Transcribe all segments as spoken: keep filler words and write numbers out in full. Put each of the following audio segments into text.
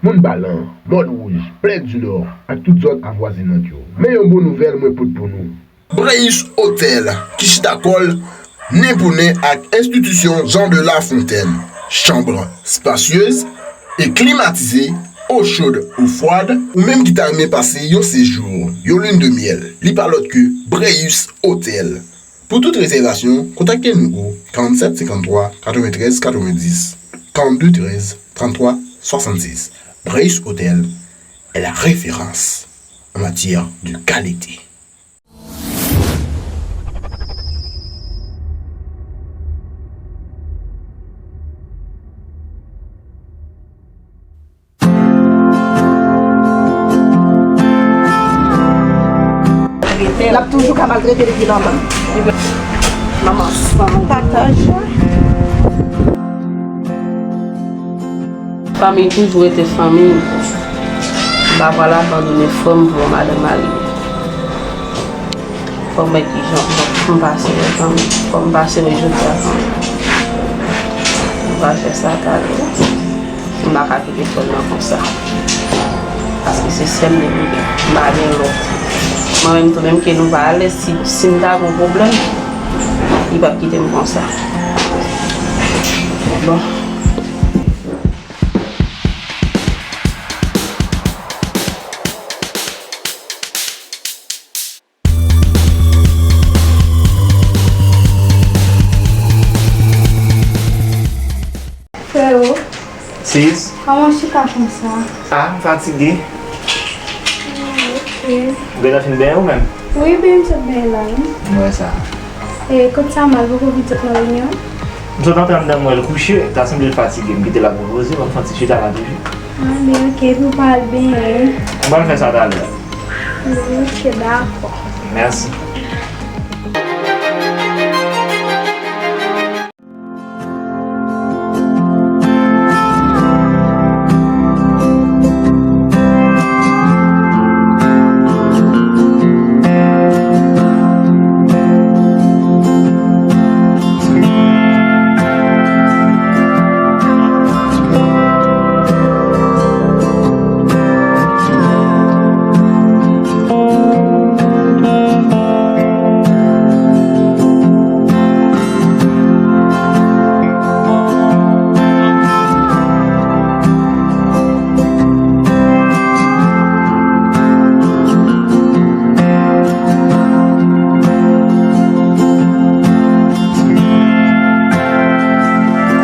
Moun Balan, Mòn Wouj, Plèdinò ak tout zòn avwazinant yo. Men yon bon nouvèl mwen pote pou nou. Breus Hotel, ki chita kò l nen pou nen ak enstitisyon Jean de La Fontaine. Chanbre spacieuse e klimatize, eau chaude ou froide, ou menm ki ta renmen pase yon sejou, yon lune de miel, li pa lòt ke Breus Hotel. Pou tout rezèvasyon, kontakte nou o quarante-sept cinquante-trois quatre-vingt-treize quatre-vingt-dix, quarante-deux treize trente-trois soixante-six. Breus Hotel est la référence en matière de qualité. L ap toujou ka maltrete l epi manman. Manman san. Pataje. Fanmi toujou rete fanmi. M pa pral abandone frè m pou yon madanm mari. Fò m wè kijan pou m pase wè fanmi. Fò m pase wè jodi a fanmi. M pral fè sa talè. M pa ka kite frè m nan konsa. Paske se sè m li pou gen. M pa gen lòt. Mwen menm tou, menm ke nou pa alèz, si, si m ta gen yon pwoblèm, li p ap kite m konsa. Bon. Freo, Sis. Kòman w chita konsa? Ah, m fatige. Hmm, ok. Ou gentan fin benyen ou menm? Wi, benyen m sot benyen la, wi. M wè sa. E, kot Samal, poko vin sot nan reyinyon? M sot antre anndan, m wè l kouche, ta sanble l fatige, m kite l ap repoze, ban m fè yon ti chita la toujou. Ah, ben, ok, epi w pa al benyen, wi. M pral fè sa talè. Hmm, ok, dakò. Mèsi.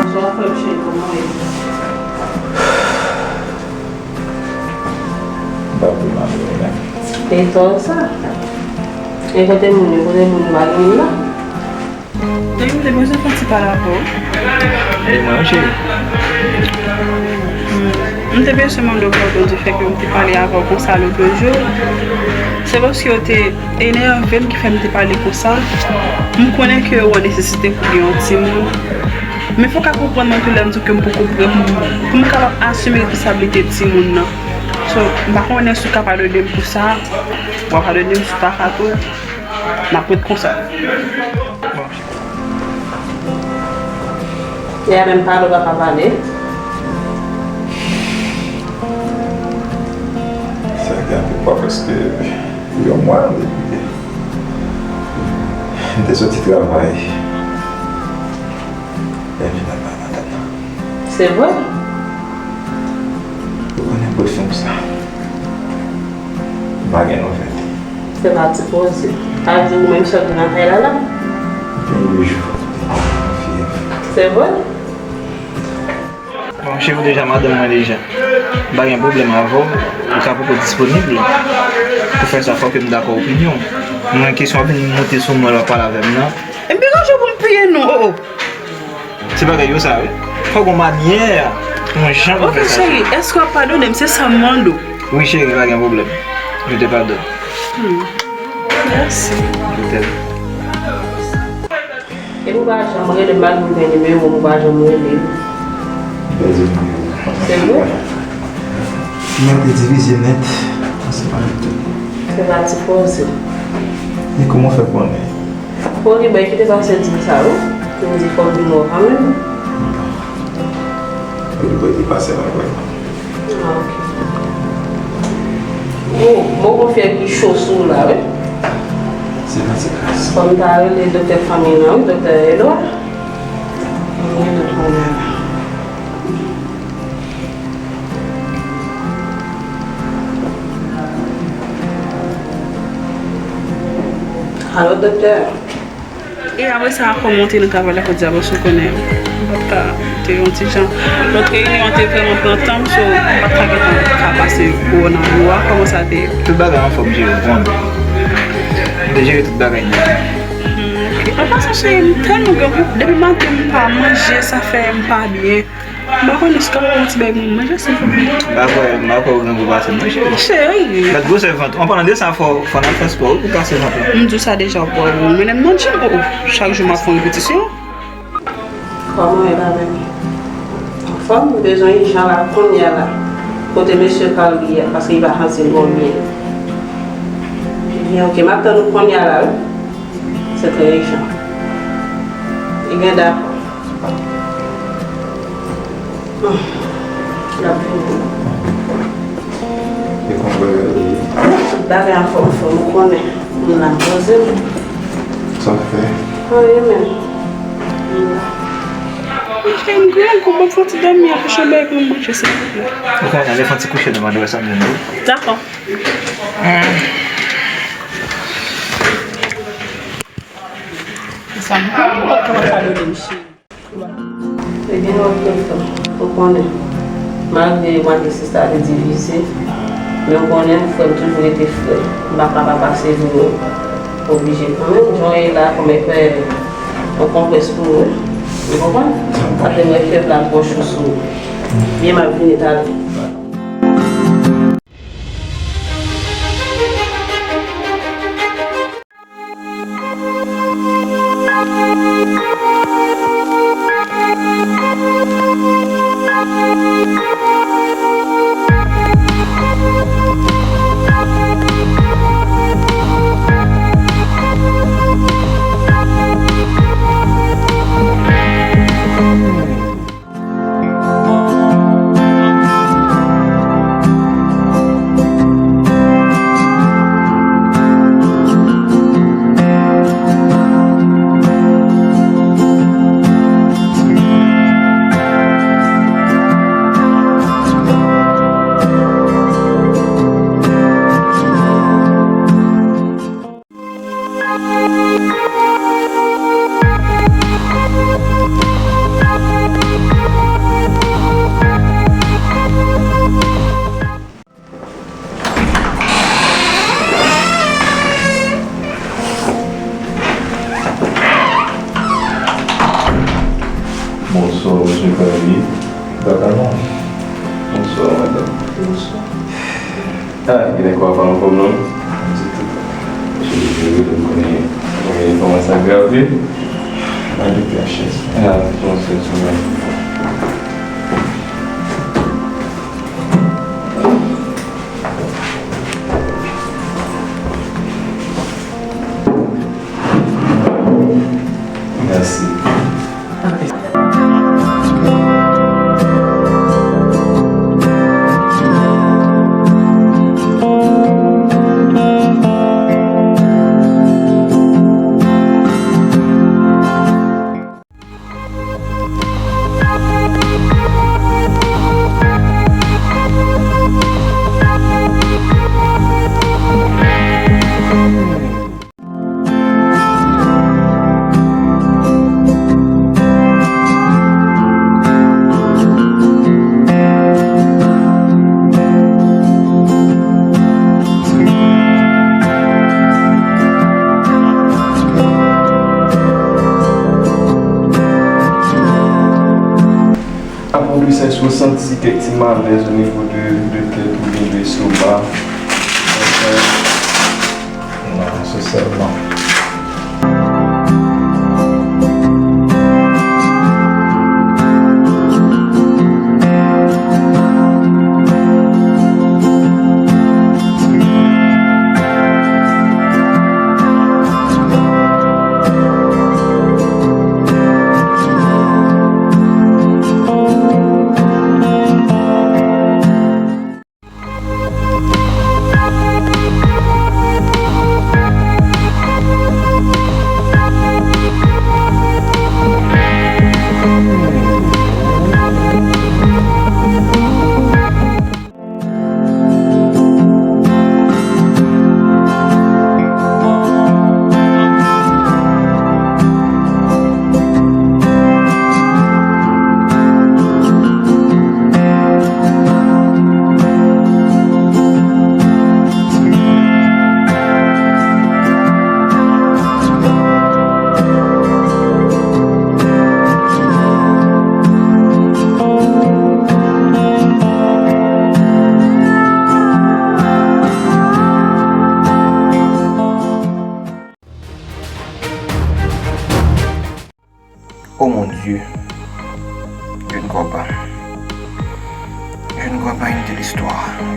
Bonswa, frè m cheri, kòman w ye? M pa vle mande w menm. E tò sa. E kote moun yo, kote moun yo pa gen moun la? Baby, m te bezwen fè yon ti pale avè w. E mwen, wi, cheri. M te bezwen mande w padon di fè ke m te pale avè w konsa lòt jou. Se paske w te enève m ki fè m te pale konsa. M konnen ke w an nesesite pou gen yon timoun. Men fò w ka konprann mwen tou lè m di w ke m poko prè pou m, pou m kapab asime responsablite timoun nan. So, m pa konnen si w ka padone m pou sa. W a padone m si w pa ka tou. N ap ret konsa. Li a menm pale, w pa ka pale. Sa gen anpil fwa prèske yon mwa depi m te soti travay. Lè m vin al bay madanm nan. Se vre? Ou konn nenpòt fanm sa. M pa gen nouvèl li. Se pa ti koze. Sa vle di ou menm sòt vin nan kay la la? Gen de jou, fyèv. Se vre? Bon, cheri, ou deja madanm mwen deja. M pa gen pwoblèm avè w. Ou ka poko disponib pou fè sa, fòk m dakò opinyon w. Mwen, kesyon w ap vin monte sou mwen, w ap pale avè m nan. M pi ranje pou m piye nou, oh, oh. Se bagay yo sa, wi. Fòk gon manyè, yon jan pou fè sa. Ok, cheri, èske w ap padone m? Se sa m mande w. Wi, cheri, pa gen pwoblèm. Je te pardonne. Hmm. Mèsi. Petèt. Epi ou pa janm rele m, malgre ou gen nimewo m, ou pa janm rele m. Pèdi nimewo. Se vre? Mwen te divize nèt ansanm avèk tout moun. Se pa ti koze. E kòman w fè konnen? Bon, li bay kite pase di m sa, wi. Li di fò m vin wè w kanmenm. Li bay kite pase la, vrèman. Ah, ok. Bon, gon fyèv ki cho sou w la, wi. Se nan ti kras. Fò m ta rele doktè fanmi nan, wi, doktè Edouard. Mwen rele doktè fanmi nan. Alo, doktè. E apre sa, kòman w te nan travay la, fò di a, paske w konnen, m pa t ka, te yon ti jan. Lòt reyinyon an te vrèman pran tan m, so, m pa t ka gentan ka pase gwo nan biro a, kòman sa te ye? Tout bagay anfòm, jere, bon. M te jere tout bagay nèt. Hmm, ok. An pasan, cheri, m tèlman gen gou, depi maten m pa manje, sa fè m pa byen. M pa konnen si w kapab yon ti bagay pou mwen manje, silvouplè. M pa kwè, m pa kwè ou gen gwo pase m, non, cheri. Cheri. Gad gwosè vant ou. An palan de sa, fò, fò n al fè spò, wi, pou kase vant la. M di w sa deja, w pa wè m mennen m nan gym, o, o. Chak jou m ap fè yon repetisyon. Kòman w ye la menm? Anfòm, m bezwen ijan la, kounye a la. Kote mesye Carl ye a, paske li pa santi l bon byen. Li di, ok, m ap tann ou kounye a la, wi. Se trè ijan. Li gen dakò. Hmm. L ap vini. E kòman bagay yo ye? Tout bagay anfòm, anfòm, ou konnen. M la, m poze m. Sa w fè? Anyen menm. M la. Cheri, m griyen kou, ban m fè yon ti dòmi, apre chanbè pou m manje, silvouplè. Ou konnen, lè fè yon ti kouche, nou mande wè sa m jwenn wi. Dakò. Hmm. Sa m pa konn kòman sa rele m, cheri. Ebyen, ok, frè. Ou konnen, malgre mwa de sista te divize, men ou konnen, frè m toujou rete frè. M pa ka pa pase vre, non. Oblije kanmenm. Jan w ye la, kòm fè yon konprès pou mwen. Ou konprann? Sa te mwen fè plat bòch ou sou. Byen, m ap vini talè. Bonswa, mesye Carly. Papa non. Bonswa, madanm. Bonswa. Ah, gen nèg w ap anfòm non. Di tout. Cheri, cheri, m konnen, konnen kòman sa grave. Mande P H S. Ah, bon, se sou mwen. Mèsi. Apre de sèks, ou santi kèk ti malèz o nivo de, de tèt oubyen de estoma. Non, se sèlman.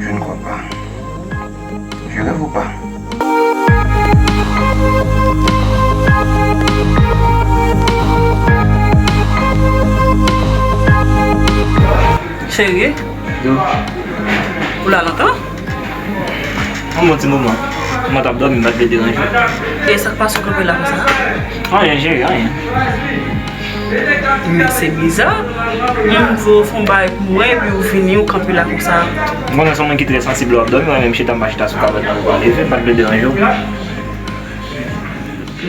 Je ne crois pas. Je rêve ou pas? Cheri, ou la lontan? Yon bon ti moman. Mwen t ap dòmi, m pa t vle deranje w. E sa k pase w kanpe la konsa? Anyen, cheri, anyen. Men se biza. Moun voye w fè yon bagay pou mwen, epi ou vini, ou kanpe la konsa. M konnen se yon moun ki trè sansib lè w ap dòmi, mwen menm chita m pa chita sou kabèt la pou pa leve, m pa t vle deranje w.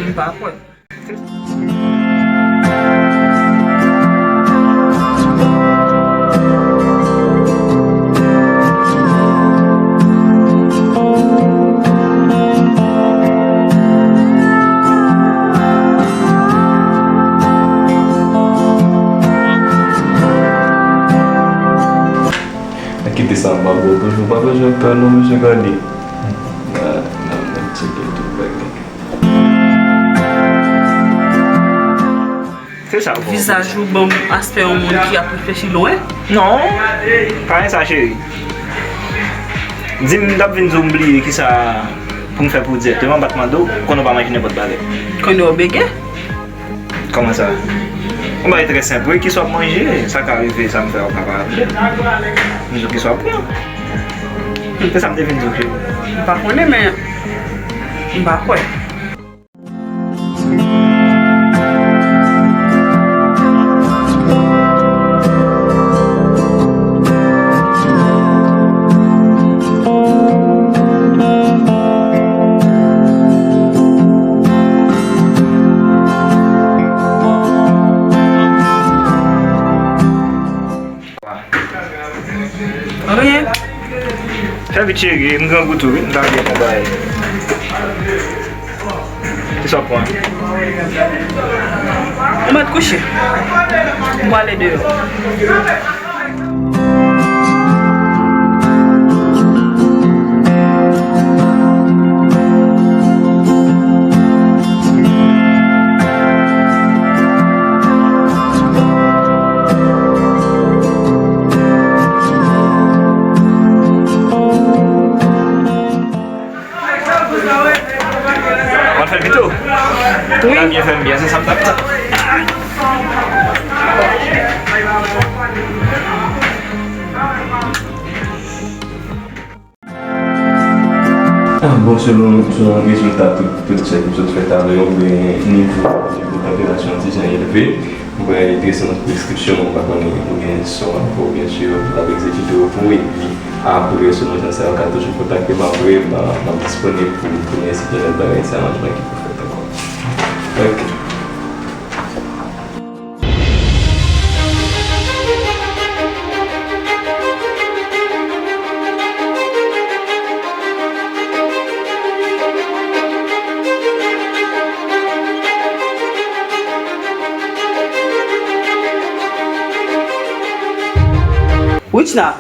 M pa kwè. Kite sa, m pa bon toujou, pa bezwen pè non, mesye, gade. Nan, nan, nan, tcheke tout bagay. Se sa, bon. Vizaj ou ban m aspè yon moun ki ap reflechi lwen. Non, pa gen sa, cheri. Di m, m t ap vin di w m bliye kisa pou m fè pou w dirèkteman, m pa t mande w, konnen w pa manje nenpòt bagay. Konnen w bege? Kòman sa? Yon bagay trè senp, wi, kisa w ap manje, sa ka rive, sa m fè w ka pa aple. M di w kisa w ap pran. Se sa m te vin di w, cheri. M pa konnen, men m pa kwè. Anyen. Fè vit, cheri, m grangou tou, wi, m ta byen konpare. Kisa w ap pran? Ou mèt kouche. M prale deyò. Mwen fè l pito. Wi. L ap byen fè m byen, se sa m t ap di. Ah, bon, selon, selon rezilta tout, tout tchèk m sot fè talè, ou gen nivo, nivo tanperasyon an ti jan elve. Mwen prale trese yon preskripsyon, mwen pa konnen ou gen sa w ap pran, byen si w ap egzekite yo pou ou, epi apre, selon jan sa yo ka toujou kontakte m apre, m a, m ap disponib pou, pou nou eseye lòt bagay, se aranjman ki pou fèt ankò. Ok. Wichna.